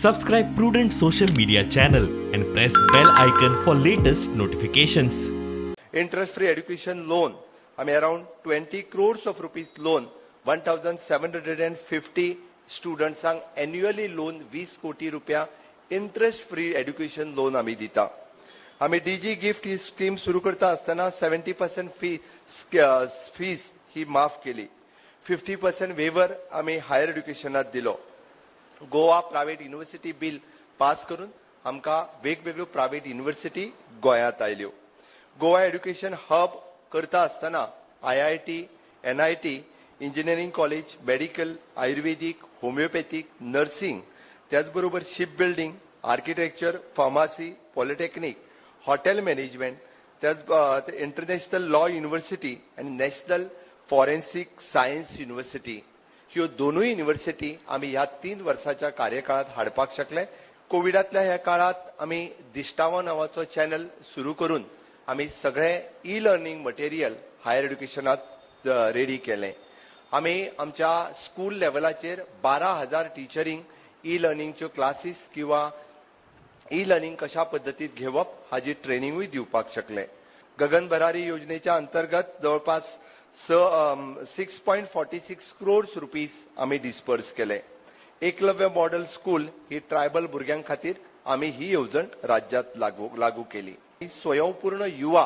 Subscribe Prudent Social Media channel and press bell icon for latest notifications. Interest free education loan आमी around 20 crores of rupees loan 1750 स्टुडंट्सांक annually loan 20 कोटी रुपया interest free education loan आमी दिता. आमी DG gift ही scheme सुरू करता आसतना 70% fees ही माफ केली. 50% वेवर आमी हायर एड्युकेशनात दिलो. Goa private university bill pass करून आमकां वेगवेगळ्यो प्रायव्हेट युनिव्हर्सिटी गोंयांत आयल्यो. गोवा एड्युकेशन हब करता आसतना IIT, NIT, engineering college, medical, Ayurvedic, homeopathic, nursing, त्याच बरोबर ship building, architecture, pharmacy, polytechnic, hotel management, त्याच इंटरनॅशनल लॉ युनिव्हर्सिटी आनी नॅशनल फॉरेन्सिक सायन्स युनिव्हर्सिटी ह्यो दोनूय युनिव्हर्सिटी आमी ह्या 3 वर्साच्या कार्यकाळात हाडपाक शकले. कोविडातल्या ह्या काळात आमी दिश्टावो नांवाचो चॅनल सुरू करून आमी सगळे ई लर्निंग मटेरियल हायर एड्युकेशनात रेडी केलें. आमी आमच्या स्कूल लेवलाचेर 12,000 टिचरींक ई लर्निंगच्यो क्लासीस किंवा ई लर्निंग कशा पद्दतीत घेवप हाजी ट्रेनिंगूय दिवपाक शकले. गगन भरारी योजनेच्या अंतर्गत जवळपास स 6.46 crores rupees आमी डिस्पर्स केले. एकलव्य मॉडेल स्कूल ही ट्रायबल भुरग्यां खातीर आमी ही येवजण राज्यात लागू लागू केली. स्वयंपूर्ण युवा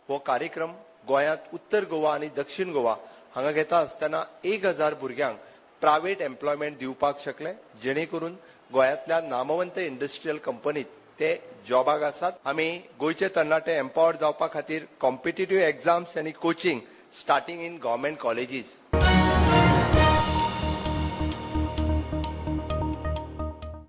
हो कार्यक्रम गोंयांत उत्तर गोवा आनी दक्षिण गोवा हांगा घेता आसतना 1000 भुरग्यांक प्रायव्हेट एम्प्लॉयमेंट दिवपाक शकले, जेणे करून गोंयांतल्या नामवंत इंडस्ट्रियल कंपनीत ते जॉबाक आसात. आमी गोंयचे तरणाटे एम्पावर जावपा खातीर कॉम्पिटेटिव्ह एग्जाम्स आनी coaching starting in government colleges.